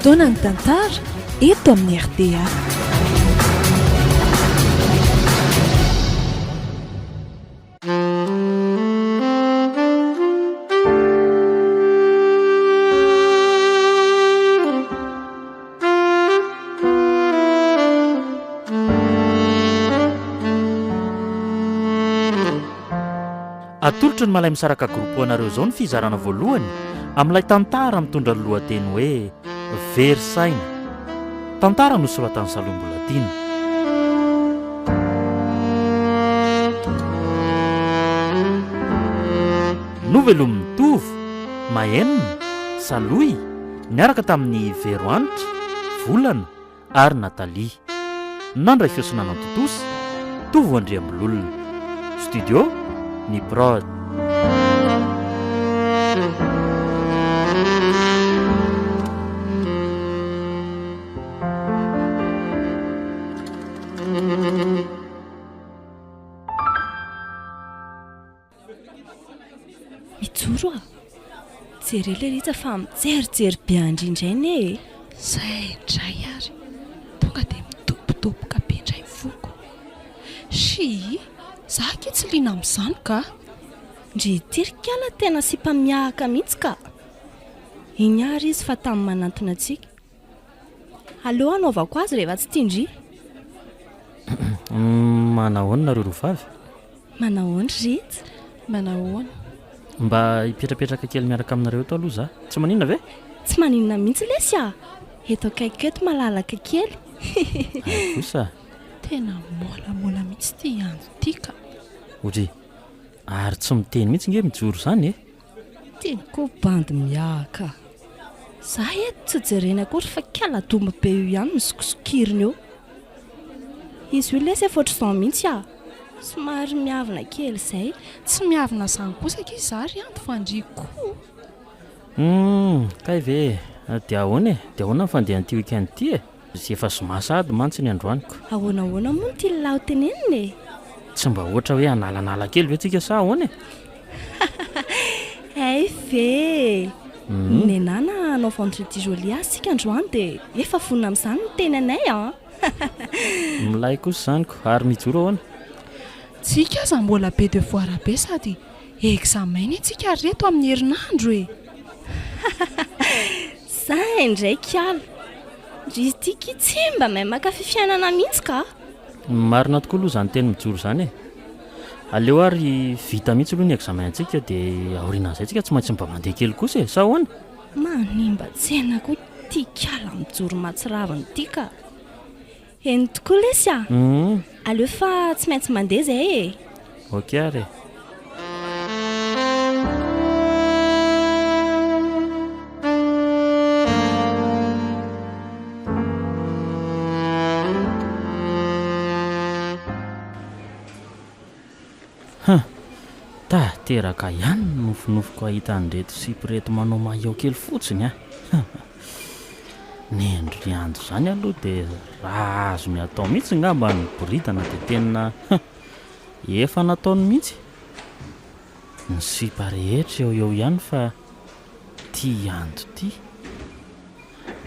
Fotoanan'ny tantara eto amin'ny rta. Atolotry ny Malaimisaraka Group ho anareo izao ny fizarana voalohany amin'ilay tantara mitondra ny lohateny hoe Very saina. Tantara nosoratan'i Salohy Mbolatiana. Novelomin'i Tovo, Mahenina, Salohy, niaraka tamin'i Vero Hanitra, Volana ary Nathalie. Nandray feo sy nanantontosa, Tovo Andriambololona. Studio, Ny Prod. Mijoro aho. Jereo ilay Rija fa mijerijery be an-dry indray anie e! Izay indray ary! Tonga dia midobodoboka be indray ny foko. Shii! Za akia tsy liana amin'izany ka! Ndry ity ry kala tena sipa miahaka mihitsy ka! Iny ary izy fa tamy manantona antsika. Aleo hanaovako azy rehefa tsy tian-dry. Manahoana nareo roa vavy? Manahoana ry Rija? Manahoana? Mba hipetrapetraka kely miaraka aminareo eto aloha za. Tsy maninona ve? Tsy maninona mihitsy lesy a! Eto akaikiko eto malalaka kely. Hay kosa. Tena môlamôla mihitsy ity andro ity ka. Odry, ary tsy miteny mihitsy nge mijoro izany e! Ty koa bandy miahaka. Za eto tsy jerena akory fa kala domba be io ihany no sokisokiriny eo. Izy io lesy efa ohatr'izao mihitsy ah. Somary miavona kely izay. Tsy miavona izany kosa akia za ry Anto fa ndry koa. Humm, kay ve e! Dia ahoana e? Dia ahoana ny fandehan'ity week-end ity e? Efa zoma sahady mantsy ny androany ko. Ahoana ahoana moa no tian'lah ho tenenina e? Tsy mba ohatra hoe hanalanala kely ve tsika sa ahoana e? Hay ve e! Nenà na hanao vendredi joli azy tsika androany dia efa vonona amin'izany ny tenanay an! Milay kosa izany ko! Ary mijoro ahoana? Tsika aza mbola be devoir be sady examen anie tsika ry reto amin'ny herinandro e! Zay indray kiala! Ry izy ity ki tsy mba mahay mankafy fiainana mihitsy ka! Marina tokoa aloha izany teny mijoro izany e! Aleo ary vita mihitsy aloha ny examen antsika dia aorianan'izay tsika tsy maintsy mba mandeha kely kosa e! Sa ahoana? Manimba tsena koa ity kiala mijoro mahatsiravina ity ka! Eny tokoa lesy a! Aleo fa tsy maintsy mandeha izay e! Ok ary e! Huh! Tanteraka ihany ny nofinofiko hahita an'ireto sipa ireto manao maillot kely fotsiny a! Nendry ry Ando izany aloha dia raha azony atao mihitsy ngamba ny miboridana dia tena huh! Efa nataony mihitsy. Ny sipa rehetra eo eo ihany fa ty Ando ty.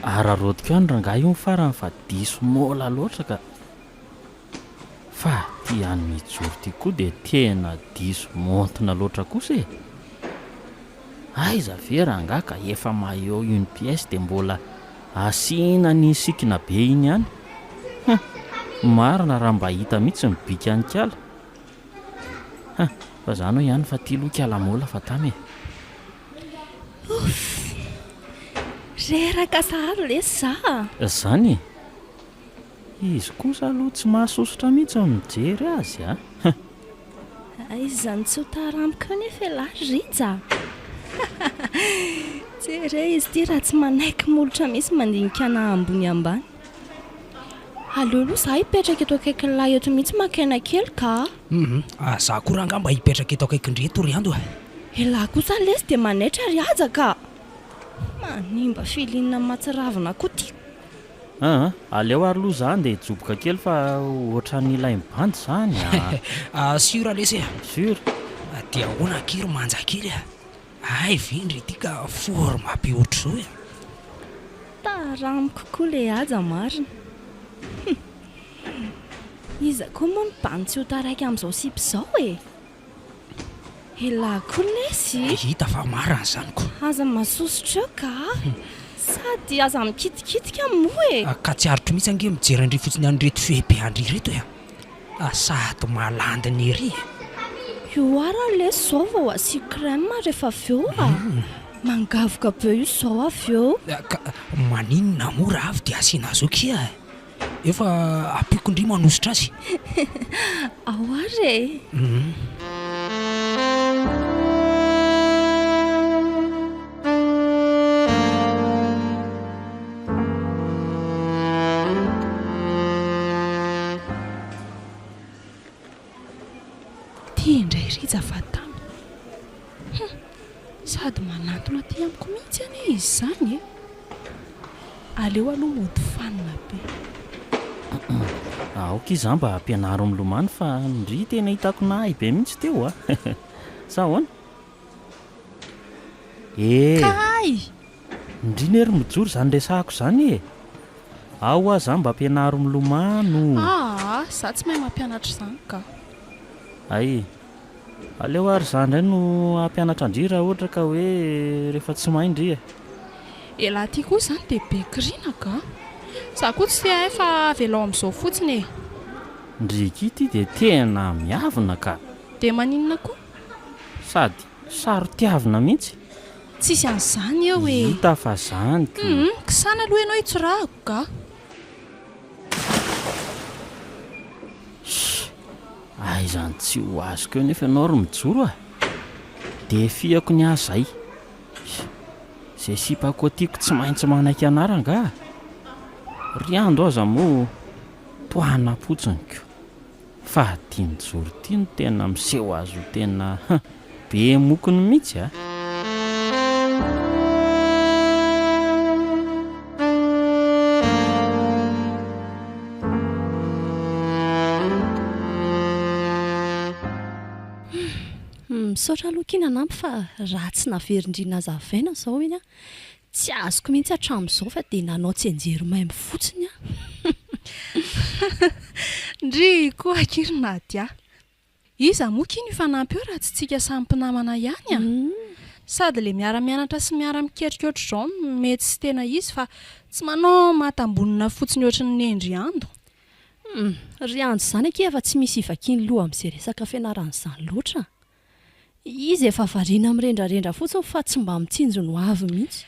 Araraotiko ihany rangahy io ny farany fa diso môla loatra ka. Fa ty an'i Mijoro ty koa dia tena diso maontina loatra kosa e! Aiza ve rangahy ka efa maillot une pièce dia mbola asiana an'iny sikina be iny ihany? Hum! Marina raha mba hita mihitsy ny bikan'i kala. Hum! Fa zany hoy ihany fa ty aloha kala môla fa tamy e! Ouff! Reraka sahady lesy za a! Zany e! Izy kosa aloha tsy mahasosotra mihitsy ny mijery azy a! Aiza izany tsy ho tara amiko eo nefa ialahy ry Rija a! Jereo izy ity raha tsy manaiky molotra mihitsy mandinika anà ambony ambany. Aleo aloha izaho hipetraka eto akaikin'ilay eto mihitsy maka aina kely ka! Hum, za koa rangaha mba hipetraka eto akaikin-dry eto ry Ando a! Elah kosa lesy dia manaitra ry Haja ka! Manimba feeling mahatsiravina koa ty. Aa, aleo ary aloha za andeha hijoboka kely fa ohatran'ny ilay mibandy zany a! Sûr lesy e! Sûr! Dia ahoana akia ry manja kely a! Hay ve ndry ity ka forme be ohatr'izao e! Tara amiko koa le Haja marina. Hum. Iza koa moa no bandy tsy ho taraiky amin'izao sipa izao e? Elah koa lesy. Hita fa marina izany ko. Aza masosotra eo ka. Sady aza mikitikitika moa e. Ka tsy aritro mihitsy ange mijery an-dry fotsiny an'ireto fehy be an-dry ireto e. Sady malandina ery e. Io ara lesy izao vao asiako crème rehefa avy eo a. Mangavoka be io izao avy eo. Ka maninona moa raha avy dia asiana azy eo kia e. Efa ampiako ndry manosotra azy. Ao ary e. Ty indray Rija fa tamy. Hum! Sady manantona aty amiko mihitsy anie izy izany e! Aleo aloha mody fanina be. Aoka iza mba ampianaro milomano fa ndry tena hitako nahay be mihitsy teo a! Sa ahoana? Eh! Kay! Ndry ne ry mijoro izany resahako izany e! Ao hoa za mba ampianaro milomano. Aa! Za tsy mahay mampianatra izany ka. Hay! Aleo ary za indray no hampianatra an-dry raha ohatra ka hoe rehefa tsy mahay ndry e! Elah ty koa izany dia be kirina ka! Za koa tsy te hahay fa avelao amin'izao fotsiny e! Ndry akia ty dia tena miavona ka! Dia maninona koa? Sady saro-tiavina mihitsy! Tsisy an'izany eo e! Hita fa zany ko! Humm, kisana aloha ianao hitsorahako ka! Shh! Aiza no tsy ho azoko eo nefa ianao ry mijoro a! Defiako ny ahy zay! Shh! Zay sipa koa tiako tsy maintsy manaiky anah rangaha! Ry Ando aza moa tohanam-potsiny ko! Fa ty mijoro ty no tena miseho azy ho tena be mokony mihitsy a! Misaotra aloha akia nanampy fa raha tsy naverin-dry nazavaina izao iny aho Tsy azoko mihitsy hatramin'izao fa dia nanao tsianjery maimbo fotsiny aho. Ndry koa akia ry Nadia. Iza moa akia no hifanampy eo raha tsy tsika samy mpinamana ihany a? Sady le miara-mianatra sy miara-miketrika ohatr'izao no mety sy tena izy fa tsy manao matam-bonona fotsiny ohatry ny nendry ando. Humm, ry ando izany akia efa tsy misy ivakiany loha amin'izay resaka fianarana izany loatra. Izy efa variana mirendrarendra fotsiny fa tsy mba mitsinjo ny ho avy mihitsy.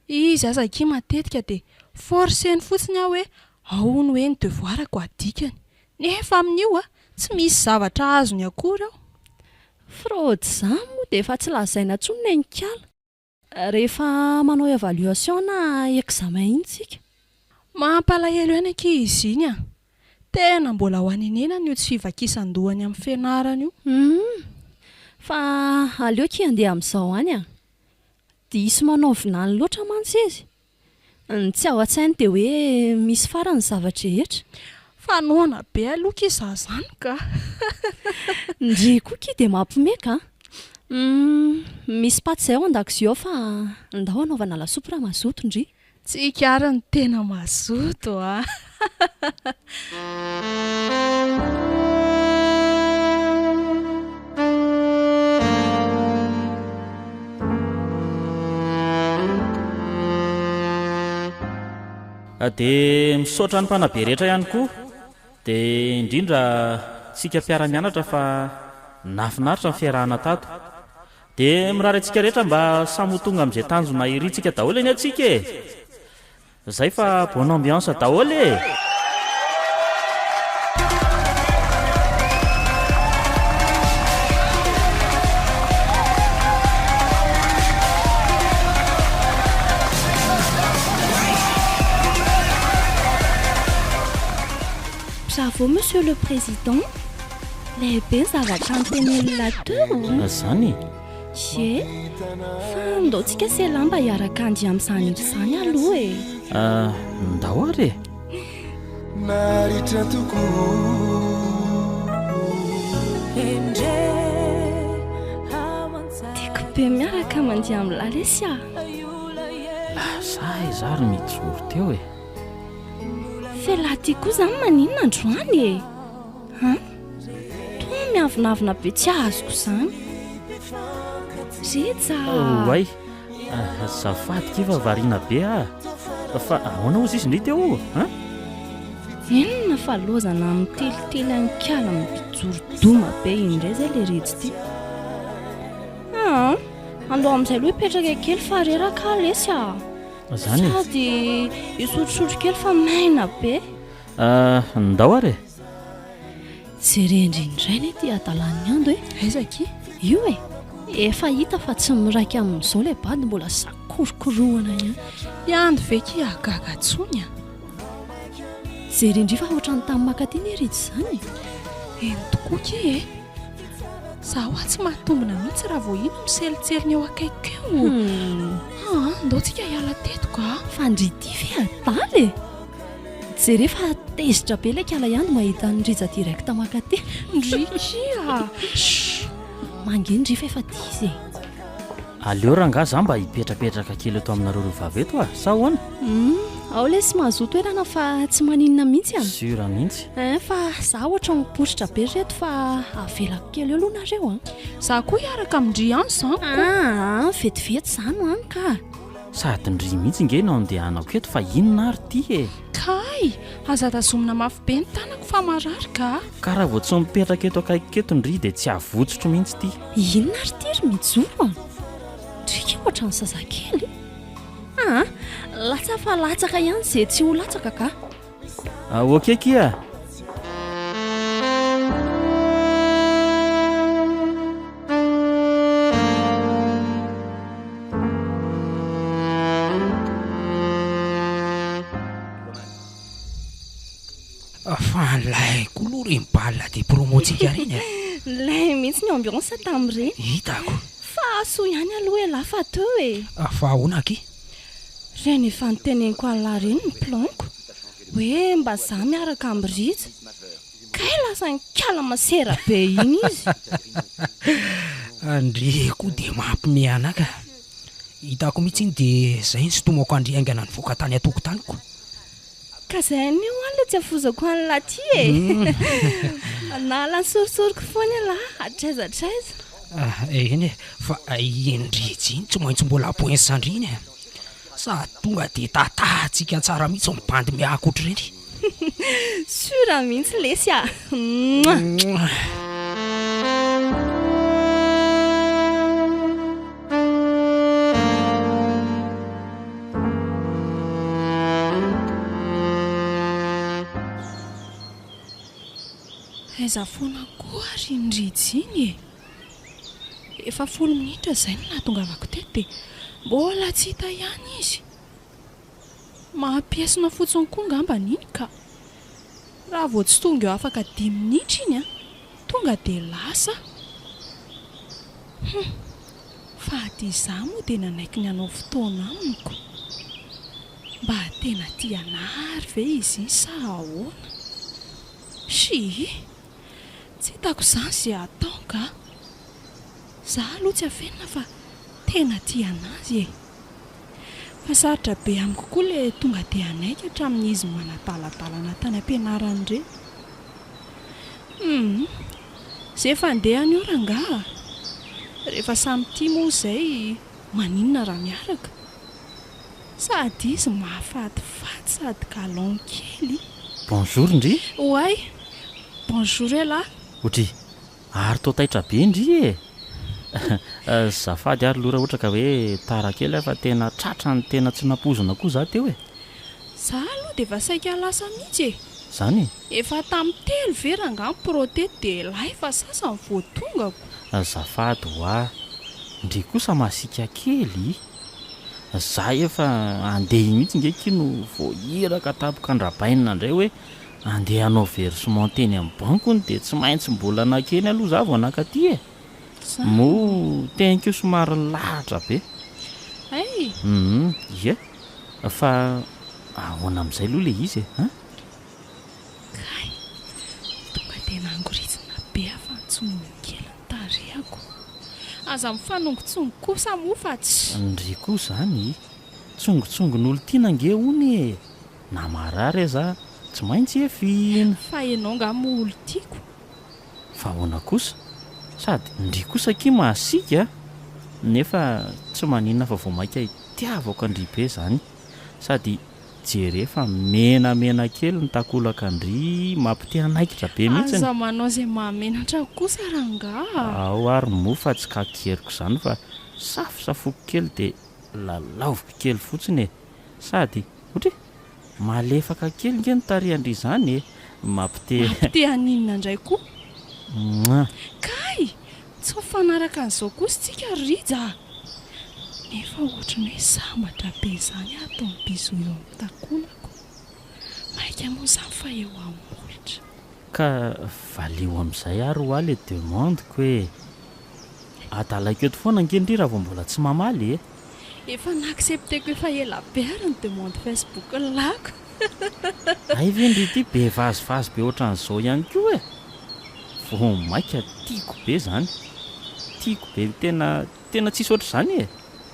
Izy aza akia matetika dia forcer-ny fotsiny aho hoe ao hono hoe ny devoir-ko adikany. Nefa amin'io a, tsy misy zavatra azony akory ao. Fraude izany moa dia efa tsy lazaina intsony nenikala. Rehefa manao évaluation na examen iny tsika. Mampalahelo ihany akia izy iny a! Tena mbola ho anenenana io tsy fivakisan-dohany amin'ny fianarana io. Humm! Fa aleo akia handeha amin'izao any a! Diso manao vinany loatra mantsy izy. Ny tsy ao an-tsainy dia hoe misy farany ny zava-drehetra. Fa noana be aloha ki za zany ka. Ndry koa ki dia mampime ka. Humm, misy paty izay ao an-dakozia ao fa ndao hanaovana lasopy raha mazoto ndry. Tsika ary no tena mazoto a. Dia misaotra ny mpanabe rehetra ihany koa, dia indrindra tsika mpiara-mianatra fa nahafinaritra ny fiarahana tato. Dia mirary antsika rehetra mba samy ho tonga amin'izay tanjona irintsika daholo anie tsika e! Zay fa bonne ambiance daholo e! Bravo Monsieur le Président! Lehibe ny zavatra notenenina teo. Zany e! Ie, fa ndao tsika sela mba hiaraka handihy amin'izany hira izany aloha e. Ah, ndao ary e. Naritra tokoa. Tiako be miaraka mandihy amin'i Lalesy ah. Lasa aiza ary mijoro teo e? F'elah ty koa zany maninona androany e? An? Toa miavonavona be tsy azoko izany. Rija a! Oay! Azafady ki fa variana be ah! Fa ahoana hozy izy ndry teo an? Inona fa lozana mitelitely an'ikala mijoro doma be iny indray zay le Rija ty. Aa! Andao amin'izay aloha hipetraka kely fa reraka aho lesy a! Zany e? Sady hisotrosotro kely fa maina be. Ah, ndao ary e! Jerendry indray anie ity hadalan'ny Ando e! Aiza akia? Io e! Efa hita fa tsy miraika amin'izao ilay bandy mbola sakorokorohana ihany. I Ando ve kia gaga tsony a! Jerendry fa ohatran'ny tamin'ny makaty anie ry izany e! Eny tokoa kia e! Za hoa tsy mahatombina mihitsy raha vao iny miselintselina eo akaikiko eo. Aa, ndao tsika hiala teto ka! Fa ndry ity ve adala e! Jereo fa tezitra be ilay kala ihany mahita an'i Rija direct makaty. Ndry kia! Shh! Mangina ndry fa efa tia izy e! Aleo rangaha za mba hipetrapetraka kely eto aminareo roa vavy eto a! Sa ahoana? Humm, ao lesy mahazoa toerana fa tsy maninona mihitsy a! Sûr mihitsy. Hein fa za ohatran'ny mipositra be ry reto fa avelako kely eo aloha nareo a! Za koa hiaraka amin-dry ihany zany ko! Aa, vetivety za no any ka! Sady ndry mihitsy nge no andehanako eto fa inona ary ity e! Kay! Aza tazomina mafy be ny tanako fa marary ka! Ka raha vao tsy mipetraka eto akaikiko eto ndry dia tsy avotsotro mihitsy ity. Inona ary ity ry Mijoro a! Ndry kay ohatran'ny zazakely. Aa! Latsa fa latsaka ihany ze tsy ho latsaka ka! Ok akia! Fa nilay koa aloha ireny bal de promo-ntsika ireny e! Nilay mihitsy ny ambiance tamin'ireny. Hitako. Fa soa ihany aloha elah fa teo e! Fa ahoana akia? Ireny efa noteneniko an'lah ireny ny plan-ko. Hoe mba za miaraka amin'i Rija. Kay lasa nikala masera be iny izy. Ndry koa dia mampime anah ka. Hitako mihitsy iny dia zay nisintomako an-dry haingana nivoaka tany an-tokotaniko. Ka zay anie hoa le tsy afozako an'lah ty e. Manala ny sorisoriko foana ialahy hatraiza hatraiza. Eny e, fa iny Rija iny tsy maintsy mbola poince-ndry iny e. Sady tonga dia tatahantsika tsara mihitsy ny bandy miahaka ohatr'ireny. Sûr mihitsy lesy a! Mouah! Aiza foana koa ary iny Rija iny e? Efa folo minitra izay no nahatongavako teto dia mbola tsy hita ihany izy. Mampiesona fotsiny koa angambany iny ka. Raha vao tsy tonga eo afaka dimy minitra iny an, tonga dia lasa aho. Hum, fa aty izaho moa dia nanaiky ny hanao fotoana amiko. Mba tena tia anà ary ve izy iny sa ahoana? Shii! Tsy hitako izany izay atao ka! Za aloha tsy afenina fa tena tia anazy e! Fa sarotra be amiko koa le tonga dia hanaiky hatramin'izy manadaladalana tany am-pianarana ireny. Humm! Ze fandehany io rangaha a! Rehefa samy tia moa izay maninona raha miaraka? Sady izy mahafatifaty sady galant kely. Bonjour ndry. Oay! Bonjour elah. Odry! Ary toa taitra be ndry e! Zafady ary aloha raha ohatra ka hoe tara kely aho fa tena tratra ny tena tsy nampoizina koa za teo e! Za aloha dia efa saika lasa mihitsy e! Zany e! Efa tamin'ny telo ve rangaha ny pro teto dia elah efa sasany vao tongako. Azafady hoa! Ndry kosa masiaka kely! Za efa andeha mihitsy nge ki no voahiraka tampoka andrabainina indray hoe andeha hanao versement teny amin'ny banky hono dia tsy maintsy mbola nakeny aloha za vao nakaty e! Moa teny koa somary nilahatra be. Hay! Hum ie! Fa ahoana amin'izay aloha ilay izy e? An? Kay! Tonga dia nangoritsina be afa-nitsongo kely ny tarehako. Aza mifanongotsongo kosa moa fa tsy. Ndry koa izany. Tsongotsongon'olon-tiana ange hono e! Na marary aza tsy maintsy efina. Fa ianao angaha moa olon-tiako? Fa ahoana kosa? Sady ndry kosa akia mahasiaka a! Nefa tsy maninona fa vao mainka itiavako an-dry be izany. Sady jere fa menamena kely ny takolaka an-dry mampite hanaikitra be mihitsiny. Aza manao izay mahamenatra kosa rangaha a! Ao ary moa fa tsy kakeriko izany fa safosafoko kely dia lalaoviko kely fotsiny e! Sady, otri! Malefaka kely nge ny tarehan-dry izany e! Mampite. Mampite haninona indray koa? Mouah! Kay! Tsy mifanaraka an'izao kosa tsika ry Rija a! Nefa ohatry ny hoe sambatra be izany aho ataony bisous eo amin'ny takolako. Maika moa izany fa eo amin'ny molotra. Ka valio amin'izay ary hoa le demande-ko e! Adalaiko eto foana ange ndry raha vao mbola tsy mamaly e! Efa na-accepter-ko efa ela be ary ny demande Facebook lako. Hay ve ndry ity be vazivazy be ohatran'izao ihany koa e! Vao maika tiako be zany. Tiako be tena tena tsisy ohatr'izany e!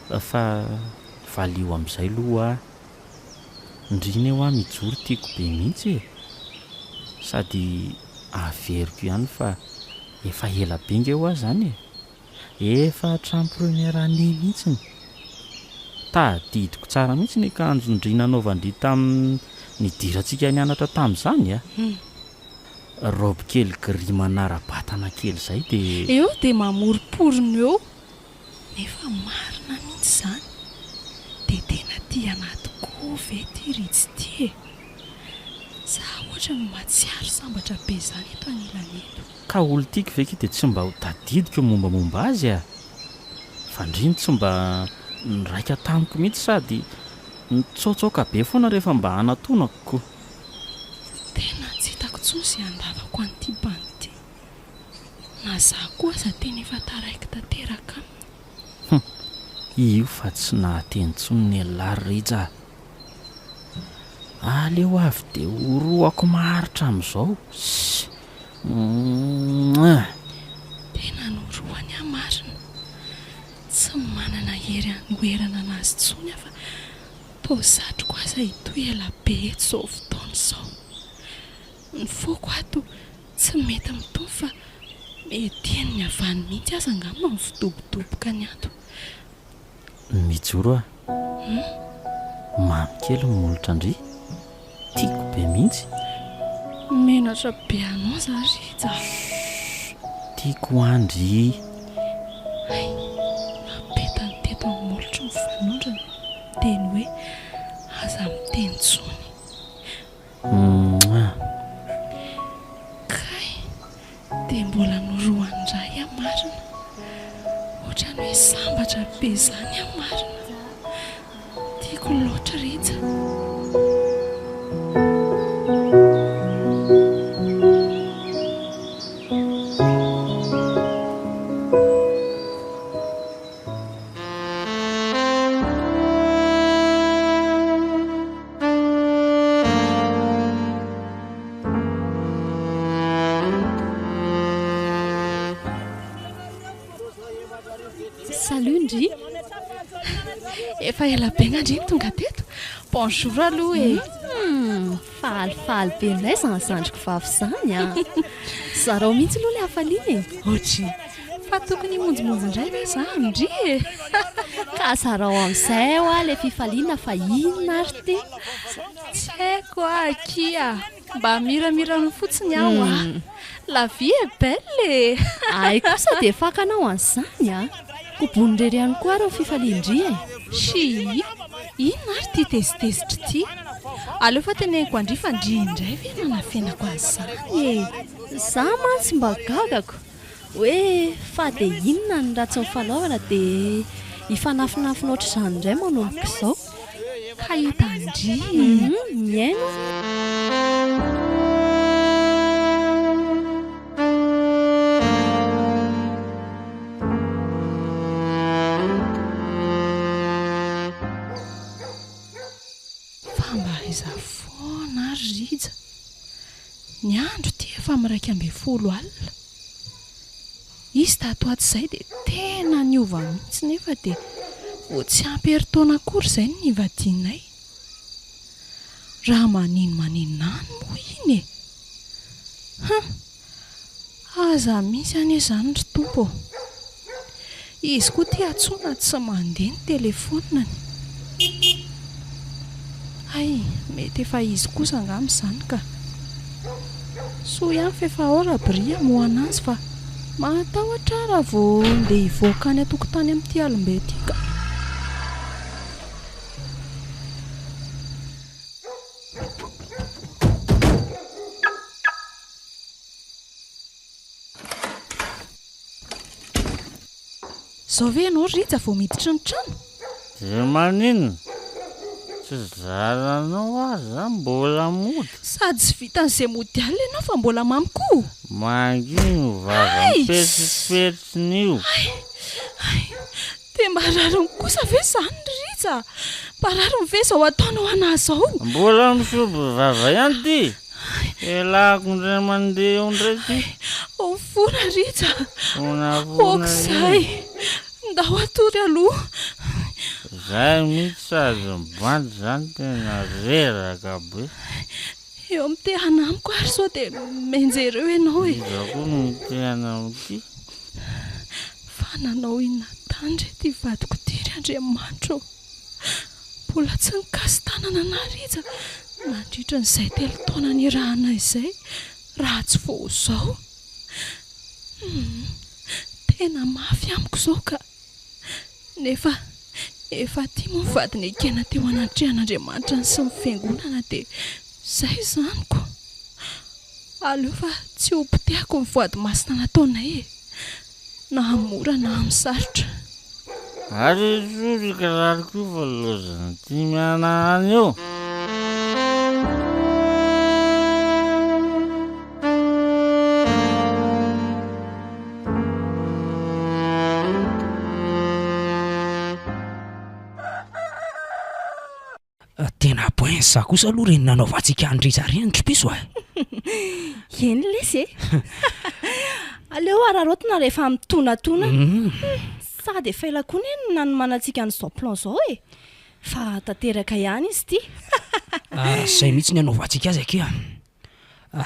Fa valio amin'izay loha a! Ndry ne hoa mijoro tiako be mihitsy e! Sady averiko ihany fa efa ela be nge hoa zany e! Efa hatramin'ny première année mihitsiny. Tadidiko tsara mihitsy ny akanjon-dry nanaovan-dry tamin'ny nidirantsika nianatra tamin'izany a! Robe kely gris manara-batana kely izay dia. Eo dia mamoromporona eo. Nefa marina mihitsy izany. Dia tena tia anah tokoa ve ity Ritsy ity e? Za ohatran'ny mahatsiaro sambatra be izany eto anilany eto. Ka olon-tiako ve ki dia tsy mba ho tadidiko ny mombamomba azy a! Fa ndry no tsy mba niraika tamiko mihitsy sady nitsaotsaoka be foana rehefa mba hanatonako ko. Tena tsy hitako intsony izay handavako an'ity bandy ity. Na za koa aza tena efa taraiky tanteraka aminy. Hum! Io fa tsy nahateny intsony nelah ry Rija a! Aleo avy dia horohako maharitra amin'izao. Ssy! Mouah! Tena norohany aho marina. Tsy manana hery hanoherana anazy intsony aho fa toa satriko aza hitohy ela be eto izao fotoana izao. Ny foko ato tsy mety mitombo fa mety henon'ny havany mihitsy aza angamba ny fidobodoboka ny ato. Mijoro aho. Mamy kely ny molotra ndry. Tiako be mihitsy. Menatra be anao za Rija a. Shh! Tiako hoa ndry. Hay, napetany teto amin'ny molotro ny fanondrony, niteny hoe aza miteny intsony. Mouah! Kay! Dia mbola norohan'ny ray aho marina. Ohatran'ny hoe sambatra be izany aho marina. Tiako loatra Rija. Salut ndry! Efa ela be nga ndry no tonga teto? Bonjour aloha e! Hum, falifaly be indray izany zandriko vavy izany an! Zarao mihitsy aloha ilay hafaliana e! Ohatry! Fa tokony himonjimonjy indray ve za ndry e! Ka zarao amin'izay hoa ilay fifaliana fa inona ary ity? Tsy haiko hoa akia! Mba miramirana fotsiny aho a! La vie est belle e! Hay kosa dia fakanao an'izany a! Kobonina irery ihany koa ary ny fifalian-dry e! Shii! Inona ary ity tezitezitra ity? Aleo fa teneniko an-dry fa ndry indray ve no nanafenako an'izany e! Za mantsy mba gagako hoe fa dia inona ny ratsy nifanaovana dia hifanafinafina ohatr'izany indray manomboka izao. Ka hitan-dry e! Mihaino aho. Fa mba aiza foana ary Rija? Ny andro ity efa amin'ny 11 alina. Izy tato ho ato izay dia tena niova mihitsy nefa dia Vao tsy ampy herintaona akory izay no nivadianay. Raha manino-maninona any moa iny e! Hum! Aza misy anie izany ry Tompo ô! Izy koa ity antsoina tsy mandeha ny telefaoniny. Hay, mety efa izy kosa angamba izany ka. Soa ihany fa efa ao Rabry hamoha an'azy fa mahatahotra aho raha vao ndeha hivoaka any an-tokotany amin'ity alim-be ity ka. Zao ve ianao ry Rija vao miditra ny trano? Dia maninona? Tsy zaranao aza mbola mody. Sady tsy vitan'izay mody alina ianao fa mbola mamy koa. Mangina io vava mipetsipetsina io. Hay! Hay! Dia mba rariny kosa ve izany ry Rija? Mba rariny ve izao ataonao anah izao? Mbola misobo vava ihany ity? Elako indray mandeha eo indray ity. Ao fona Rija. Fona fona Ok izay. Ndao hatory aloha. Zay mihitsy sady mibandy zany tena reraka be. Eo mitehana amiko ary sao dia mianjera eo ianao e. Iza koa no mitehana amin'ity? Fa nanao inona tany re ity vadiko ity ry Andriamanitra ô? Mbola tsy nikasi-tanana anà Rija nandritra an'izay telo taona niarahana izay raha tsy vao izao. Humm, tena mafy amiko izao ka. Nefa efa aty moa ny vady nekena teo anatrehan'Andriamanitra sy ny fiangonana dia izay izany ko. Aleo fa tsy ho potehako ny voady masina nataonay e! Na amin'ny mora na amin'ny sarotra. Ary esory io kiraroko io fa lozan'ity mihanahana io. Tena poince kosa aloha ireny nanaovantsika an'i Rija ireny ry piso a! Eny lesy e! Aleo araraotina rehefa mitonatona. Sady efa ela koa anie no nanomanantsika an'izao plan izao e! Fa tanteraka ihany izy ity. Izay mihitsy ny anaovantsika azy akia.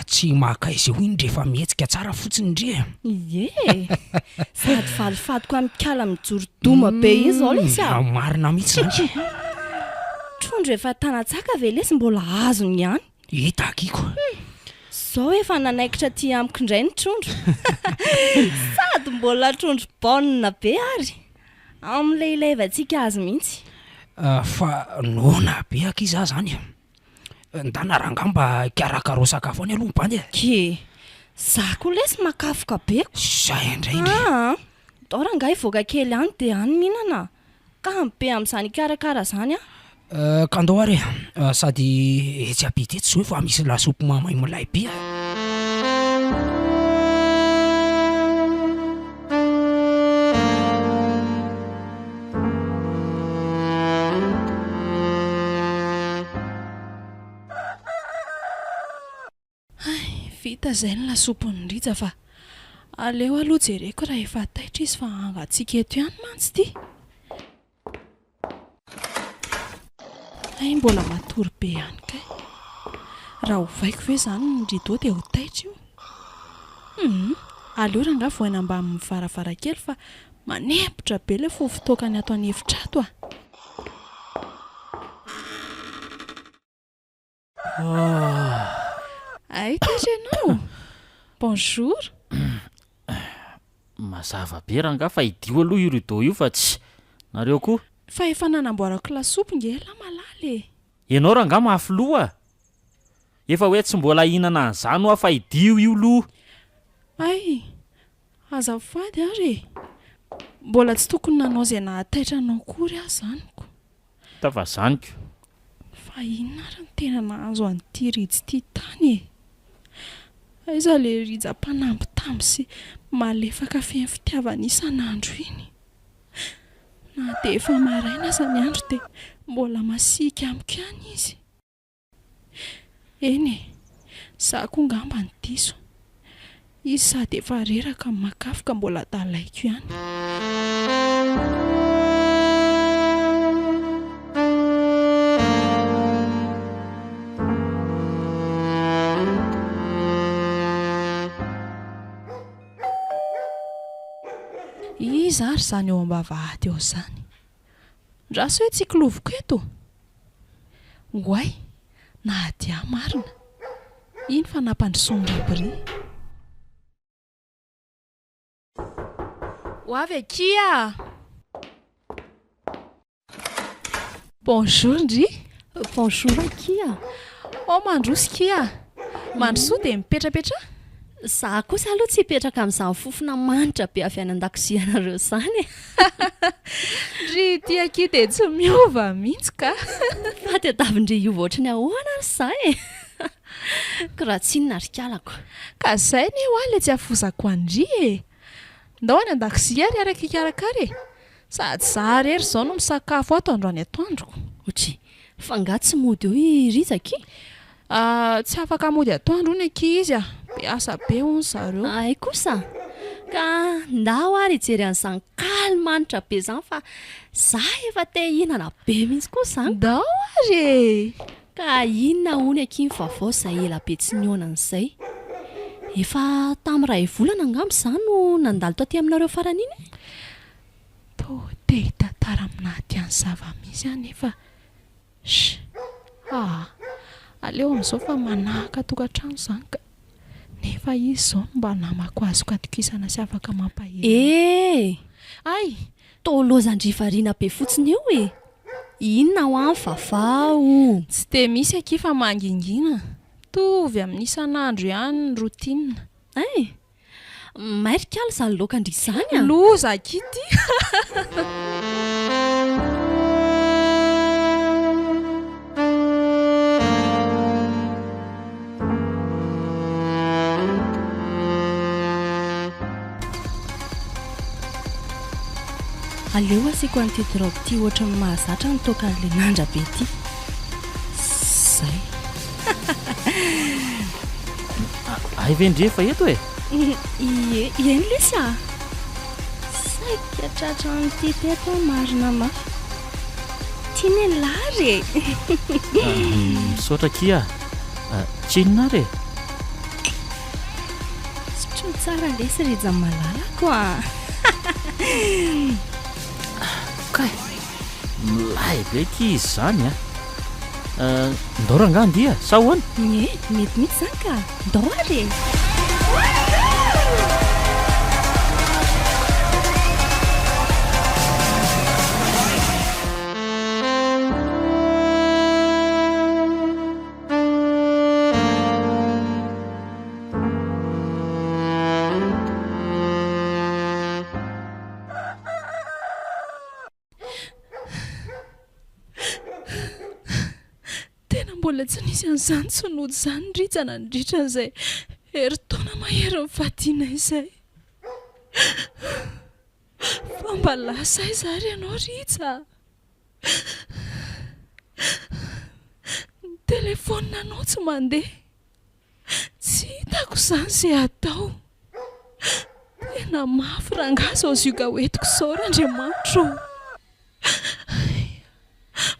Tsy maka izay hoy ndry efa mihetsika tsara fotsiny ndry e. Ie e! Sady valifatiko an'i kala mijoro doma be iny izao lesy a! Marina mihitsy izany. Trondro efa tanatsaka ve lesy mbola azony ihany? Hita akiko. Zao efa nanaikitra aty amiko indray ny trondro. Sady mbola trondro bonne be ary. Amin'ilay ilaivantsika azy mihitsy. Fa noana be akia za zany e. Ndana rangah mba hikarakarao sakafo any aloha ny bandy e. Kie, za koa lesy makafoka be ko. Zay indray ndry. Aa, ndao rangahy hivoaka kely any dia any mihinana. Kamo be amin'izany hikarakara izany aho. Ka ndao ary e, sady etsy ampita etsy zao efa misy lasopy mamay milay be a. Hay, vita izay ny lasopin'i Rija fa aleo aloha jereko raha efa taitra izy fa hangatsiaka eto ihany mantsy ity. Hay mbola matory be ihany kay. Raha ovaiko ve izany ny rideau dia ho taitra io? Humm, aleo rangahy vohaina mbamin'ny varavarankely fa manempotra be ilay fofon-toakany ato an'efitra ato a! Hay taitra ianao? Bonjour. Mazava be rangahy fa idio aloha io rideau io fa tsy. Nareo koa. Fa efa nanamboarako lasopy nge elah malala e! Ianao rangahy mafy loha a! Efa hoe tsy mbola hihinana an'izany hoa fa idio io loha. Hay! Azafady ary e! Mbola tsy tokony nanao izay nahataitra anao akory aho izany ko. Tafazaniko. Fa inona ary no tena nahazo an'ity Rija ity tany e? Aiza ilay Rija mpanambitamby sy malefaka feno fitiavana isan'andro iny? Na dia efa maraina aza ny andro dia mbola masiaka amiko ihany izy. Eny e, za koa ngamba no diso. Izy sady efa reraka no makafoka mbola adalaiko ihany. Iza ary izany eo am-bavahady eo izany? Ndraso hoe tsikiloviko eto? Oay! Nadia marina! Iny fa nampandrosoan'i Rabry. Ho avy akia! Bonjour ndry! Bonjour akia! Oh mandroso kia! Mandrosoa dia mipetrapetraha! Za kosa aloha tsy hipetraka amin'izany fofona manitra be avy any an-dakozia anareo izany e! Ndry ity akia dia tsy miova mihitsy ka! Fa tadiavin-dry hiova ohatry ny ahoana ary za e! Ko raha tsy inona ry kalako. Ka zay anie hoa le tsy afozako an-dry e! Ndao any an-dakozia ary hiaraka hikarakara e! Sady za irery izao no misakafo ato androany atoandroko. Otry, fa nga tsy mody eo i Rija akia? Ah, tsy afaka mody atoandro hono akia izy ah! Be asa be hono zareo. Hay kosa! Ka ndao ary hijery an'izany kaly manitra be izany fa za efa te hihinana be mihitsy koa izany. Ndao ary e! Ka inona hono akia ny vaovao izay ela be tsy nihaonana izay? Efa tamin'ny iray volana angamba izaho no nandalo taty aminareo farany iny e? Toa te hitantara aminà aty any zava-misy aho nefa sh! Aa! Aleo amin'izao fa manahaka tokantrano izany ka! Nefa izy izao no mba namako azoko atokisana sy afaka mampahery ahy. E! Hay! Toa lozan-dry variana be fotsiny eo e! Inona hoa ny vavao? Tsy dia misy akia fa mangingina. Mitovy amin'ny isan'andro ihany ny routine. Hay! May ry kala izany laokan-dry izany a! Loza akia ity! Aleo asiako an'ity drogue ity ohatran'ny mahazatra ny toakan'ilay nandra be ity. Zay. Hay ve ndry efa eto e? Ie, eny lesy a! Saika tratran'ity teto aho marina mafy. Tiana elah ry e! Misaotra akia a! Tsy inona ary e! Sotroy tsara lesy Rija malalako a! Kay! Milay be akia izy izany a! Ndao rangaha andeha sa ahoana? Ie, mety mihitsy izany ka! Ndao ary e! Tena mbola tsy nisy an'izany tsy nody izany Rija nandritra izay herintaona maherin'ny fadiana izay. Fa mba lasa aiza ary ianao Rija a? Ny telefaoninanao tsy mandeha. Tsy hitako izany izay hatao. Tena mafy rangahy izao zioga hoentiko izao ry Andriamanitra ô!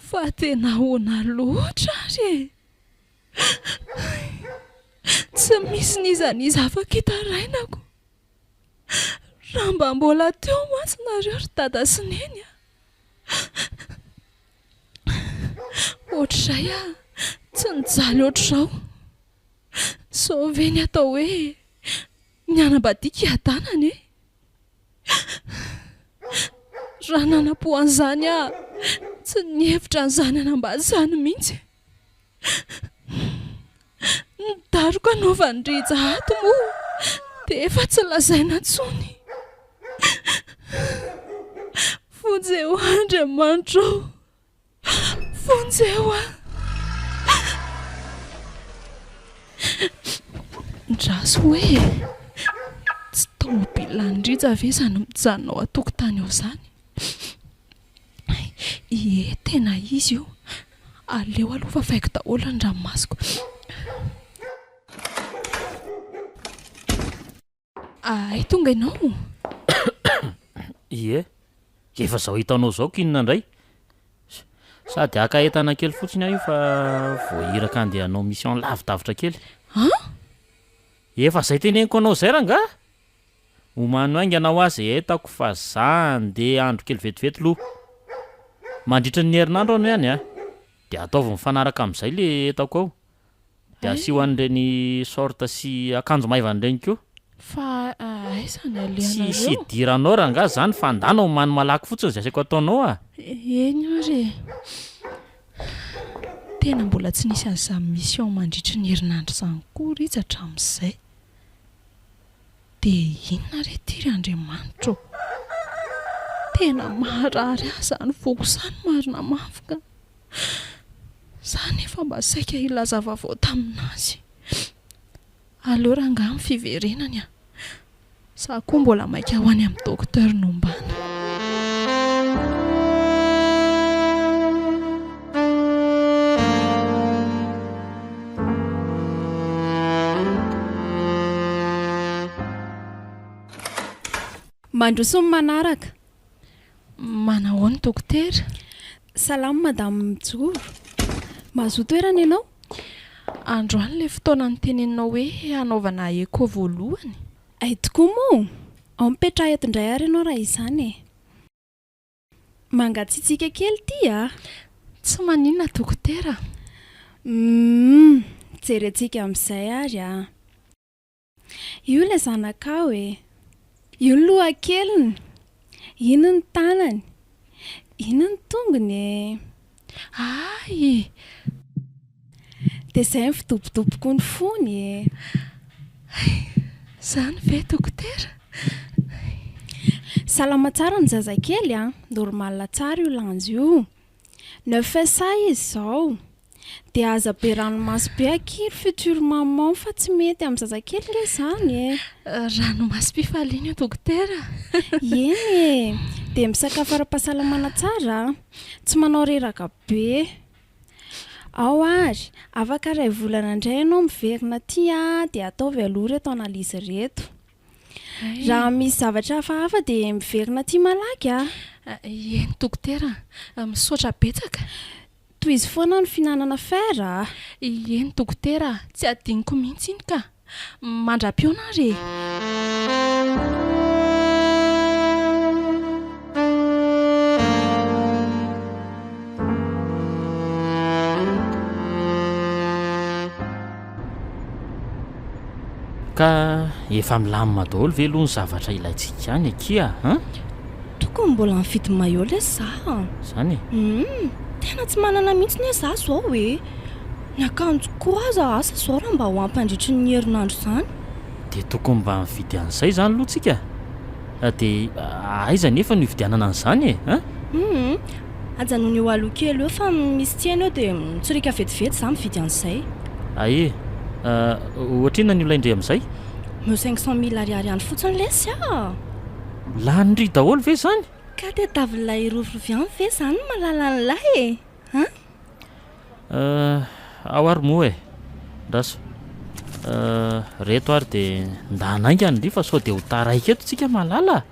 Fa tena ahoana loatra ary e? Tsy misy n'iza n'iza afaka hitarainako. Raha mba mbola teo mantsy nareo ry dada sy neny a! Ohatr'izay aho tsy nijaly ohatr'izao. Izao ve ny atao hoe ny hanambadiako hiadanana e? Raha nanam-po an'izany aho, tsy nihevitra an'izany hanambady izany mihitsy. Ny daroka anaovan'i Rija ato moa dia efa tsy lazaina intsony. Vonjeo aho Andriamanitra ô! Vonjeo aho! Ndraso hoe e! Tsy tomobilan'i Rija ve izany mijanona ao an-tokotany ao izany? Ie, tena izy io. Aleo aloha fafaiko daholo ny ranomasoko. Hay tonga ianao? Ie, efa izao hitanao izao k'inona indray? Sady haka entana kely fotsiny aho io fa voahiraka handeha hanao mission lavidavitra kely. An? Efa izay teneniko anao izay rangaha! Omano haingana hoa ze entako fa za andeha andro kely vetivety loha. Mandritra ny herinandro ano ihany a! De ataovy mifanaraka amizay le entako ao. De asio an'ireny short sy akanjo maivana ireny koa. Fa aiza ny alehanareo? Tsisy idiranao rangaha zany fa ndana omano malaky fotsiny zay asaiko ataonao a! Eny ary e! Tena mbola tsy nisy an'izany mission mandritry ny herinandro izany koa rija hatramin'izay. Dia inona re ity ry Andriamanitra ô? Tena maharary ahy izany foko izany marina mafy ka. Za nefa mba saika hilaza vaovao tamin'azy. Aleo rangahy ny fiverenany a! Za koa mbola maika ho any amin'ny docteur Nombana. Mandroso ny manaraka. Manahoana dokotera? Salama madame Mijoro. Mahazoa toerana ianao? Androany ilay fotoana noteneninao hoe hanaovana echo voalohany. Hay tokoa moa! Ao mipetraha eto indray ary ianao raha izany e. Mangatsiatsiaka kely ity a! Tsy maninona dokotera. Humm! Jerentsika amin'izay ary a! Io ilay zanakao e! Io ny lohakeliny! Iny ny tanany! Iny ny tongony e! Hay! Dia izay ny fidobodoboky ny fony e! Hay! Izany ve dokotera? Salama tsara ny zazakely a! Normal tsara io lanja io. Neuf SA izy izao. Dia aza be ranomaso be akia ry future maman fa tsy mety amin'ny zazakely nge izany e! Ranomasom-pifaliana io dokotera. Eny e! Dia misakafo ara-pahasalamana tsara a! Tsy manao reraka be. Ao ary, afaka iray volana indray ianao miverina aty a, dia ataovy aloha ireto analyse ireto. Raha misy zavatra hafahafa dia miverina aty malaky a! Eny dokotera a! Misaotra betsaka. Tohizo foana ny fihinanana fer a! Eny dokotera a! Tsy adinoko mihitsy iny ka! Mandra-pihaona ary e! Ka efa milamina daholo ve aloha ny zavatra ilaintsika any akia an? Tokony mbola nividy maillot lesy za an! Zany e? Humm! Tena tsy manana mihitsy ne za zao e! Ny akanjoko koa aza asa zao raha mba ho ampy mandritry ny herinandro izany. Dia tokony mba mividy an'izay izany aloha tsika? Dia aiza anefa no hividianana an'izany e? An? Humm! Ajanony eo aloha kely eo fa misy tsena eo dia mitsoriaka vetivety za mividy an'izay. Ae, ohatrinona ny olain-dry amin'izay? Omeo 500 mille ariary any fotsiny lesy a! Lany ry daholo ve izany? Ka tadiavin'ilay rovirovy any ve izany ny malala an'ilay e? An? Ao ary moa e! Andraso. Reto ary dia ndana haingana ndry fa sao dia ho taraiky eto tsika malala a!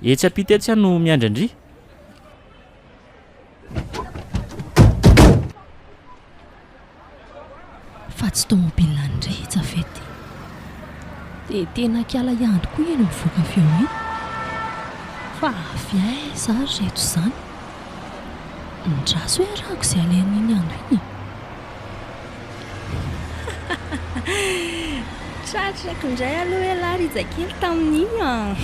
Etsy ampita etsy aho no miandry an-dry. Fa tsy tomobile an'i Rija ve ity? Dia tena kiala ihany koa iny mivoaka avy eo iny. Fa avy aiza ary ireto izany? Ndraso hoe arahako izay alehan'iny andro iny e! Tratrako indray aloha ialahy Rija kely tamin'iny an!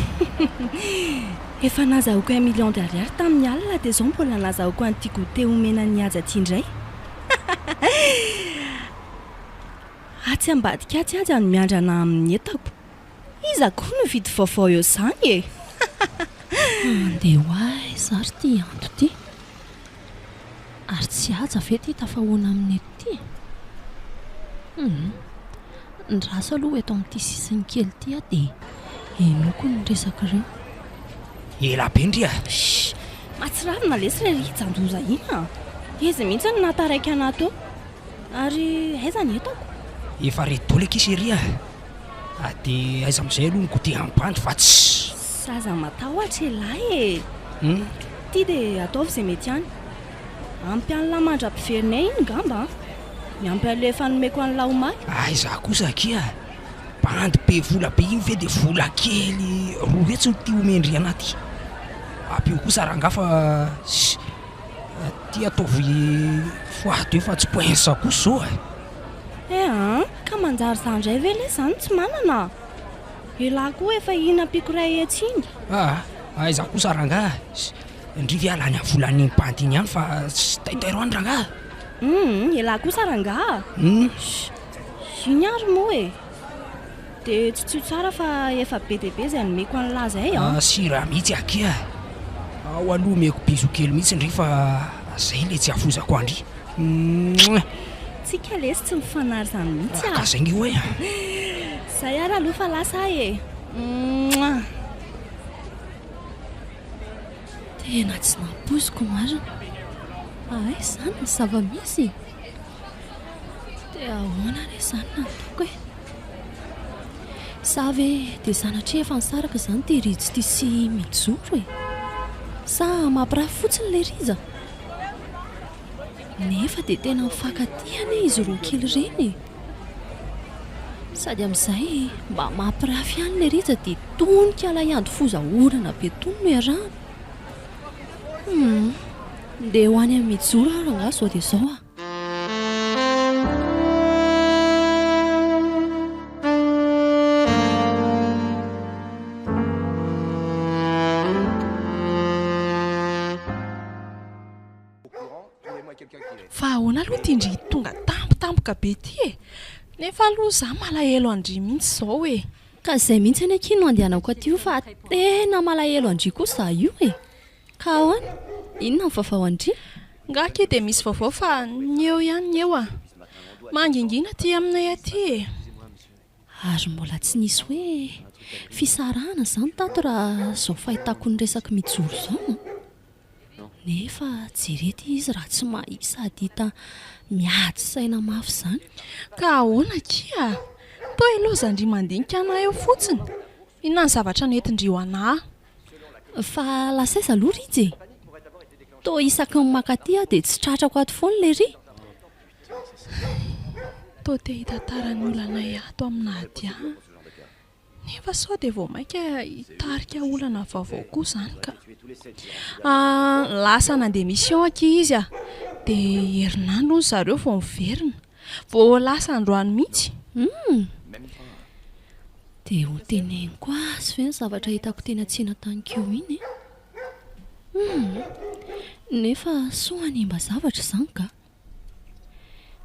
Efa nazahoako un million d'ariary tamin'ny alina dia izao mbola nazahoako an'ity goûter omena an'i Haja ity indray. Atsy ambadika atsy Haja no miandrana amin'ny entako. Iza koa no hividy vaovao eo izany e! Handeha ho aiza ary ity Anto ity? Ary tsy Haja ve ity tafahoana aminy eto ity e? Hum. Ndraso aloha eto amin'ity sisiny kely ity aho dia henoiko ny resak'ireo. Ela be ndry a! Shh! Mahatsiravina lesy ilay rijan-doza iny a! Izy mihitsy no nahataraiky anà teo. Ary aiza ny entako? Efa ready daholo akia chérie a! Dia aiza amin'izay aloha ny goûter amin'ny bandy fa tsy. Zaza matahotra ialahy e! Hum? Ity dia ataovy izay mety ihany. Ampy an'lah mandra-piverinay iny ngamba an! Miampy an'ilay efa nomeko an'lah omaly. Aiza kosa akia! Bandy be vola be iny ve dia vola kely 200 no tia omen-dry anah ty? Ampio kosa rangaha fa ty ataovy fois deux fa tsy poince kosa zao e! Eh an! Ka manjary za ndray ve lesy zany tsy manana? Elah koa efa iny ampiako 100 iny. Aa! Aiza kosa rangaha? Ndry ve alany amin'ny volan'iny bandy iny ihany fa tsy taitairo any rangaha? Hum! Elah kosa rangaha! Hum! Iny ary moa e! Dia tsitsio tsara fa efa be dia be izay nomeko an'lah izay an! Sira mihitsy akia! Ao aloha omeko bisou kely mihitsy ndry fa zay le tsy afoizako andry! Mouah! Tsika lesy tsy mifanary izany mihitsy a! Ka zay nge oe! Zay ary aloha fa lasa aho e! Mouah! Tena tsy nampoiziko marina! Aiza izany ny zava-misy e? Dia ahoana re izany no ataoko e? Sa ve dia sanatria efa nisaraka izany ity Rija ity sy Mijoro e? Sa mampirafy fotsiny ilay Rija? Nefa dia tena mifankatia anie izy roa kely ireny e! Sady amin'izay mba mampirafy ihany ilay Rija dia tony kala hiandry foza orana be tony no iarahana. Hum, ndeha ho any amin'i Mijoro aho rangahy izao dia izao a! Fa ahoana aloha ity ndry tonga tampotampoka be ity e? Nefa aloha za malahelo an-dry mihitsy izao e! Ka izay mihitsy anie akia no andehanako aty io fa tena malahelo an-dry koa za io e! Ka ahoana? Inona ny vaovao an-dry? Nga akia dia misy vaovao fa ny eo ihany ny eo a! Mangingina aty aminay aty e! Ary mbola tsy nisy hoe fisarahana izany tato raha izao fahitako ny resak'i Mijoro izao an! Nefa jereo ity izy raha tsy mahia sady hita miady saina mafy izany. Ka ahoana akia? Toa ilaozan-dry mandinika anà eo fotsiny. Inona ny zavatra nentin-dry ho anà? Fa lasa aiza aloha Rija e? Toa isaky ny mankaty aho dia tsy tratrako ato foana ilay ry. Toa te hitantara ny olanay ato amin'i Nadia aho. Nefa sao dia vao mainka hitarika olana vaovao koa izany ka. Lasa nandeha mission akia izy a! Dia herinandro hono zareo vao miverina. Vao lasa androany mihitsy. Humm! Dia ho teneniko azy ve ny zavatra hitako teny an-tsena tany ko iny e? Humm! Nefa soa hanimba zavatra izany ka!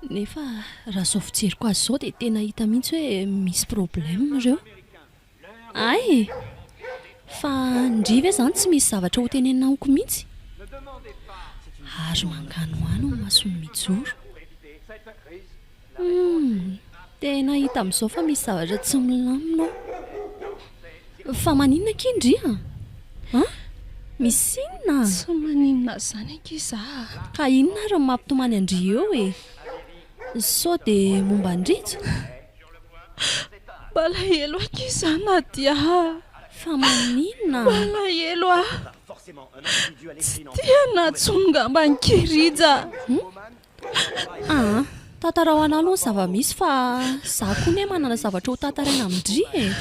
Nefa raha izao fijeriko azy izao dia tena hita mihitsy hoe misy problème ireo. Hay! Fa ndry ve izany tsy misy zavatra ho tenenina amiko mihitsy? Ary manganohano ny masony mijoro. Humm! Tena hita amin'izao fa misy zavatra tsy milamina ao. Fa maninona akia ndry a? An? Misy inona? Tsy maninona izany akia za a! Ka inona ary no mampitomany an-dry eo e? Sao dia momba an-dRija? Malahelo akia za Nadia a! Fa maninona? Malahelo aho. Tsy tia antsony ngamba an'i Rija. Aa! Tantarao anah aloha ny zava-misy fa za koa ne manana zavatra ho tantaraina amin-dry e!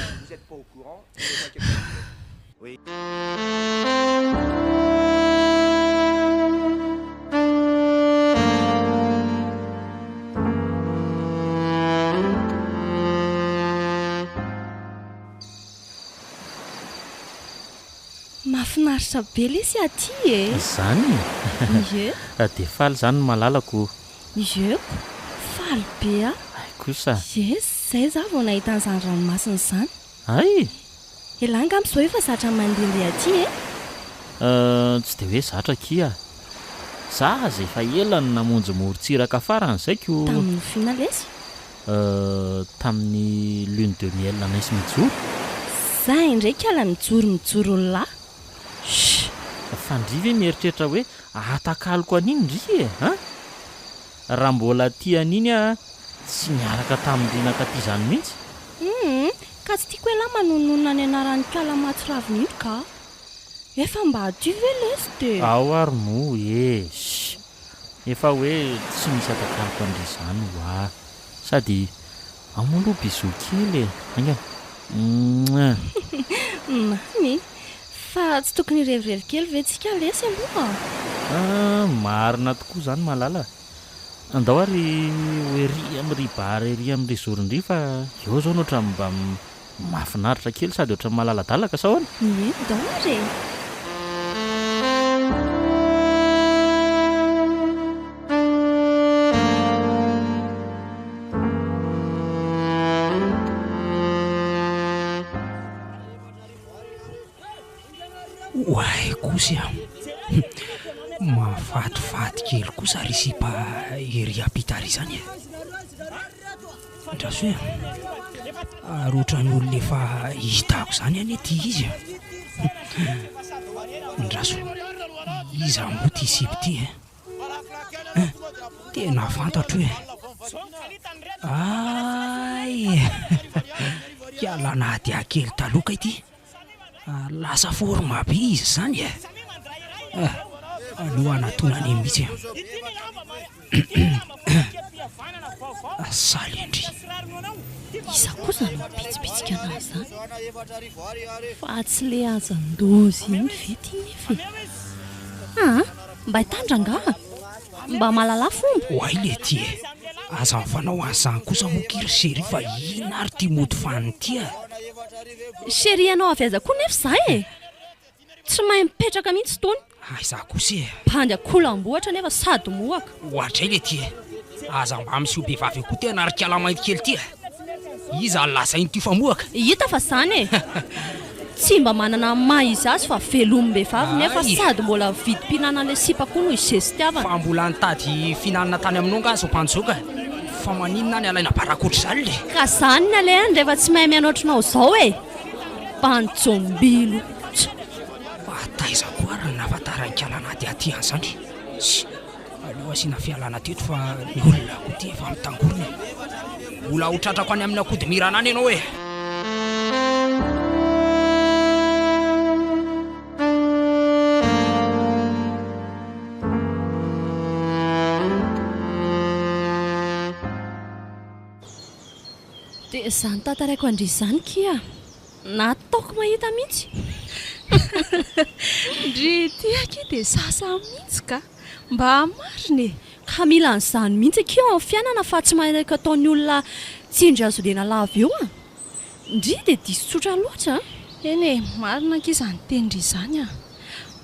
Mahafinaritra be lesy aty e! Zany e! Ie. Dia faly zany ny malalako o! Ie ko! Faly be aho! Hay kosa! Ie, zay za vao nahita an'izany ranomasina izany. Hay! Elah angamba izao efa zatra mandehandeha aty e! Euh, tsy dia hoe zatra akia. Za aza efa ela no namonjy morontsiraka farany izay ko! Tamin'ny oviana lesy? Euh, tamin'ny lune de miel anay sy Mijoro. Za indray kala mijoro mijoro lah! Shh! Fa ndry ve mieritreritra hoe ahatakaloko an'iny ndry e! An! Raha mbola tia an'iny aho tsy niaraka tamin-dry nankaty izany mihitsy. Humm! Ka tsy tiako elah manononona ny anaran'i kala mahatsiravina iny ka! Efa mba aty ve lesy de. Ao ary moa e! Shh! Efa hoe tsy misy atakaloko an-dry izany hoa! Sady. Ao moa aloha bisous kely e! Haingana! Mouah! Mamy e! Fa tsy tokony hirevirevy kely ve tsika lesy aloha? Ah, marina tokoa izany Malala a! Andao ary ho ery amin'ry bar ery amin'ry zoron-dry fa eo izao no ohatran'ny mba mahafinaritra kely sady ohatran'ny malaladalaka sa ahoana? Ie, ndao ary e! Oay kosa a! Mahafatifaty kely kosa ry sipa ery ampita ary izany e! Andraso e! Ary ohatran'ny olona efa hitako izany anie ity izy e! Andraso, iza moa ity sipa ity e? Hein! Tena fantatro e! Hay! Kiala Nadia kely taloha kay ity! Lasa forme be izy izany e! Eh! Aleo hanatona an'iny mihitsy e! Saly ndry! Iza koa izany mibitsibitsika anah izany? Fa tsy le hazan-dozy iny ve ity nefa e? Aa! Mba hitandra angaha? Mba mahalala fomba? Oay letia e! Aza mifanao an'izany kosa moa ki ry chérie fa inona ary ity mody fanina ity e? Chérie anao avy aiza koa nefa za e? Tsy mahay mipetraka mihitsy itony. Aiza kosa e? Mpandy akoho-lambohatra nefa sady mohaka. Oadray letia e! Aza mba miseho behivavy eo koa tena ry kala mainty kely ity e! Iza no lazain'ity fa mohaka? Hita fa zany e! Tsy mba manana ny maha izy azy fa velomim-behivavy nefa sady mbola vidim-pihinanan'ilay sipa koa no izesitiavana. Fa mbola nitady fihinanana tany aminao nga zao mpanjoka? Fa maninona any alaina baraka ohatr'izany le? Ka zany ny alehany rehefa tsy mahay mihaino ohatrinao zao e! Mpanjombilo. Tch! Fa taiza koa ary no nahafantaran'i kala Nadia aty an'izany? Tch! Aleo asiana fialana teto fa ny olona koa ty efa mitangorona e. Mbola ho tratrako any amin'ny akodimirana any ianao e. Dia izany tantaraiko an-dry izany kia. Nataoko mahita mihitsy. Ndry ity akia dia sasa mihitsy ka. Mba marina e! Ka mila an'izany mihitsy akia ao amin'ny fiainana fa tsy manaiky ataon'ny olona tsindry hazo lena lava eo an! Ndry dia diso tsotra loatra an! Eny e, marina akia izany tenin-dry izany an!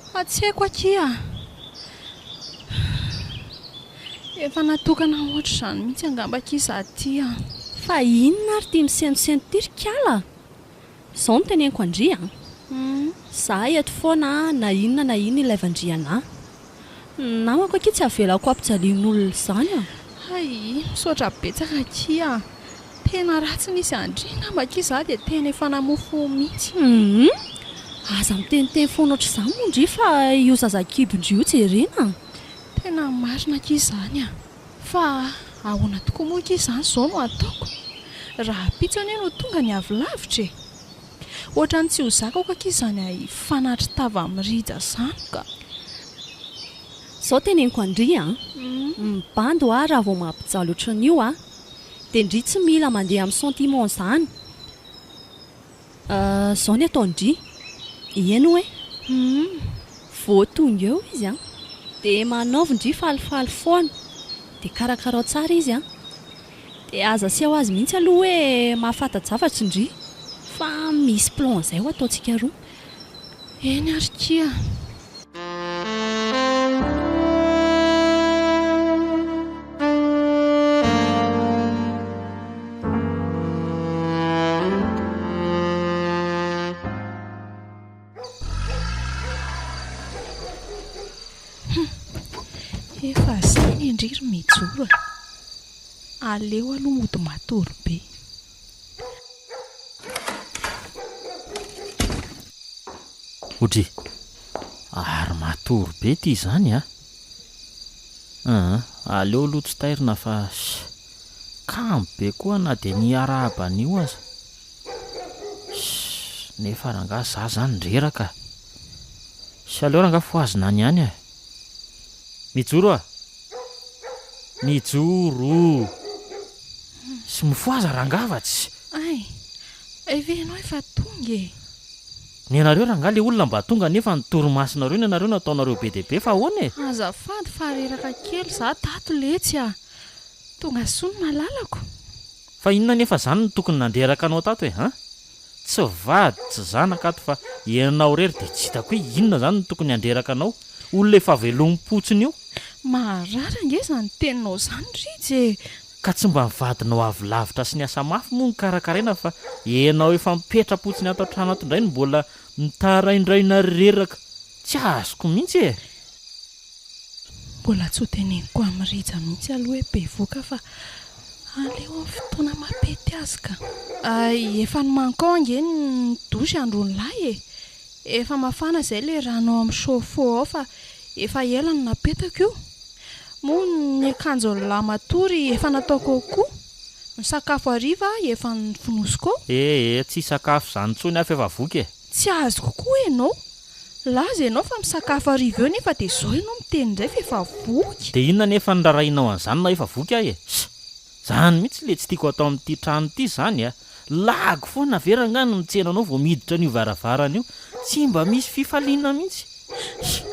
Fa tsy haiko akia a! Efa natokana ohatr'izany mihitsy angamba akia izaho ity an! Fa inona ary ity misentosento ity ry kala a? Zao no teneniko an-dry a! Za eto foana na inona na inona ilaivan-dry anah. Ny namako akia tsy avelako ampijalian'olona izany a! Hay, misaotra betsaka akia a! Tena raha tsy nisy an-dry angamba akia za dia tena efa namoa fo mihitsy. Humm! Aza miteniteny foana ohatr'izany moa ndry fa io zazakibon-dry io jerena a! Tena marina akia izany a! Fa ahoana tokoa moa akia izany izao no ataoko? Rahampitso anie no tonga ny avy lavitra e! Ohatran'ny tsy ho zakako akia izany hifanatri-tava amin'i Rija izany ka! Izao teneniko an-dry a! Mibandy hoa raha vao mampijaly ohatran'io a! Dia ndry tsy mila mandeha amin'ny sentiment izany! Zao ny ataon-dry. Eny hoe. Humm. Vao tonga eo izy an. Dia manaovy ndry falifaly foana. Dia karakarao tsara izy an. Dia aza aseho azy mihitsy aloha hoe mahafanta-javatra ndry. Fa misy plan izay ho ataontsika roa. Eny ary kia. Hum! Efa zay ny ndry ry Mijoro e! Aleo aloha mody matory be. Odry! Ary matory be ty izany a! Aa aleo aloha tsy tairina fa kamo be koa na dia ny hiarahaba an'io aza. Ss nefa rangaha za zany reraka a! Ss aleo rangaha fohazina any ihany e! Mijoro a! Mijoro! Sy mifohaza rangaha fa tsy. Hay! Hay ve ianao efa tonga e! Ny anareo rangaha le olona mba tonga nefa ny torimasonareo ny anareo no ataonareo be dia be fa ahoana e! Azafady fa reraka kely za tato letsy a! Tonga soa ny malalako. Fa inona nefa zany no tokony nandreraka anao tato e an! Tsy vady tsy zanaka ato fa ianao irery dia tsy hitako hoe inona zany no tokony handreraka anao, olona efa velomim-potsiny io. Maharary ange izany teninao izany Rija e! Ka tsy mba ny vadinao avy lavitra sy niasa mafy moa no karakaraina fa ianao efa mipetra-potsiny ato an-trano ato indray no mbola mitaraindraina reraka. Tsy azoko mihitsy e! Mbola tsy ho teneniko amin'i Rija mihitsy aloha hoe bevoka fa aleo amin'ny fotoana mampety azy ka. Hay, efa nomaniko ao ange ny douche androany lahy e! Efa mafana izay ilay rano ao amin'ny chauffe-eau ao fa efa ela no napetako io. Moa ny akanjon'ny lahy matory efa nataoko ao koa. Ny sakafo hariva efa nofonosiko ao. Eh eh, tsy hisakafo izany intsony aho fa efa voky e! Tsy azoko koa ianao. Milaza ianao fa misakafo hariva eo nefa dia izao ianao miteny indray fa efa voky. Dia inona anefa no rarahinao an'izany na efa voky aho e? Ss! Zany mihitsy le tsy tiako atao amin'ity trano ity zany a! Lagy foana ve rangaha ny mitsena anao vao miditra an'io varavarana io? Tsy mba misy fifaliana mihitsy. Ss!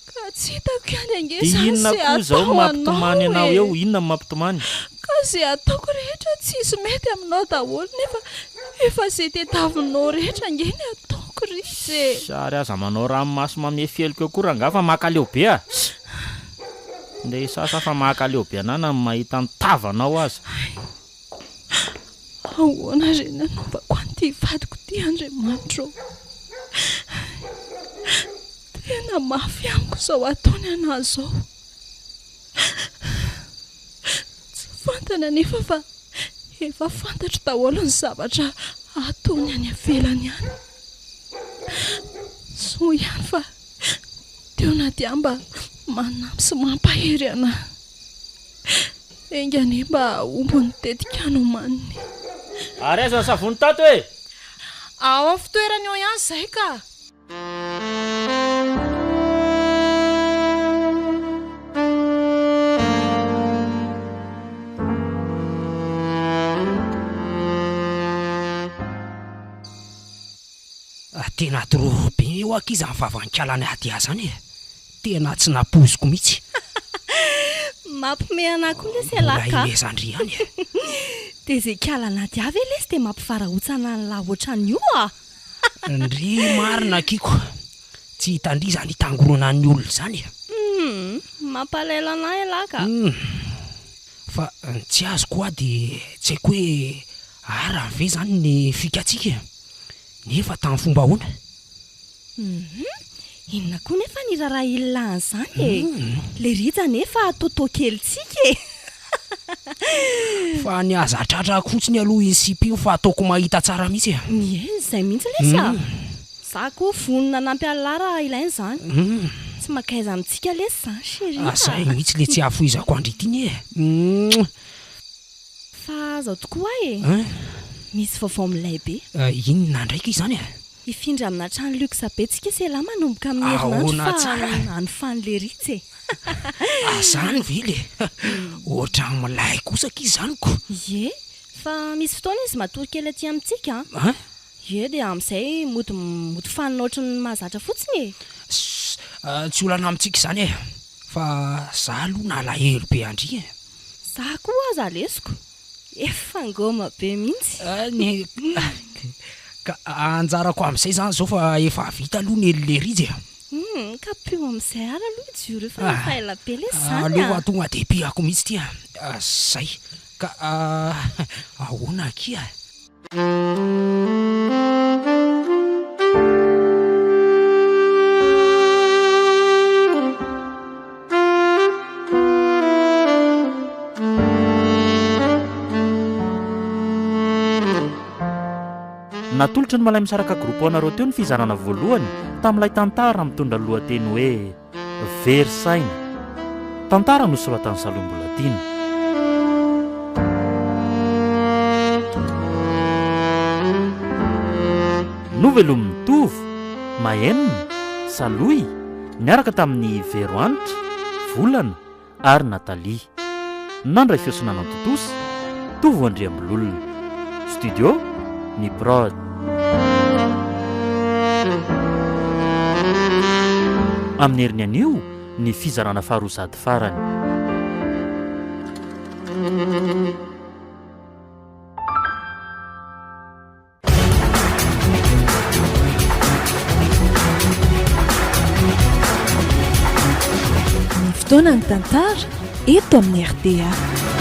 Ka tsy hitako ihany ange Dia izany inona ze koa izao atao mampitomany anao anao e! eo? Inona no mampitomany? Ka ze ataoko rehetra tsisy mety aminao daholo nefa efa ze tediavinao rehetra ange ny ataoko ry izy e! Ss! Ary aza manao ranomaso mamefy heloka eo koa rangaha fa mankaleo be a! Ss! Ndeha hisasa fa mahakaleo be anah na ny mahita ny tavanao aza. Hay! Ahoana re ny hanaovako an'ity vadiko ity Andriamanitra ô! Tena mafy amiko izao ataony anah izao. Tsy fantany anefa fa efa fantatro daholo ny zavatra ataony any ivelany any. Soa ihany fa teo Nadia mba manampy sy mampahery anah. Enga anie mba hahomby ny tetika nomaniny. Ary aiza ny savony tato e? Ao amin'ny fitoerany ao ihany izay ka! Tena trop be eo aky izany vavan-kala Nadia zany e! Tena tsy nampoiziko mihitsy. Mampime anah koa lesy ialahy ka. Mbola imezan-dry ihany e. Dia ze kala Nadia ve lesy dia mampivarahontsana an'lah ohatran'io ah. Ndry marina aky ko. Tsy hitan-dry izany hitangoronan'ny olona izany e. Humm, mampalahelo anah ialahy ka. Humm, fa ny tsy azoko hoa dia tsy haiko hoe arany ve izany ny fikantsika e? Nefa tamin'ny fomba ahoana? Humm, inona koa nefa ny raharaha ila an'izany e? Le Rija anefa toto kelintsika e! Fa ny aza tratrako fotsiny aloha iny sipa iny fa ataoko mahita tsara mihitsy e! Ie, izay mihitsy lesy a! Za koa vonona hanampy an'lah raha ilaina izany. Tsy mankaiza amintsika lesy izany chérie a! Zay mihitsy le tsy hahafoizako an-dry ity anie e! Fa zao tokoa hoa e! Misy vaovao milay be. Inona ndraiky izany e? Hifindra amina trano luxe be tsika sy elah manomboka amin'ny herinandro Ahoana fa tsara? hanofan'i Leritsy e! Ah zany ve le? Ohatran'ny milay kosa akia izany ko! Ie, fa misy fotoana izy matory kely aty amintsika an! An? Ie, dia amin'izay mody mody fanina ohatran'ny mahazatra fotsiny e! Ss, tsy olana amintsika izany e! Fa za aloha nalahelo be an-dry e! Za koa aza lesiko! Efa ngôma be mihitsy. Ny ka anjarako amin'izay izany izao fa efa vita aloha ny lery izy e. Hum, ka pio amin'izay ary aloha i Joro fa efa ela be lesy izany a. Aleo fa tonga dia pihako mihitsy ity a. Zay. Ka ahoana akia? Natolotry ny Malaimisaraka Group ho anareo teo ny fizarana voalohany tamin'ilay tantara mitondra ny lohateny hoe Very saina. Tantara nosoratan'i Salohy Mbolatiana. Novelomin'i Tovo, Mahenina, Salohy, niaraka tamin'i Vero Hanitra, Volana ary Nathalie. Nandray feo sy nanantontosa. Tovo Andriambololona. Studio Ny Prod. Amin'ny heriny anio ny fizarana faharoa sady farany. Ny fotoana ny tantara eto amin'ny rta.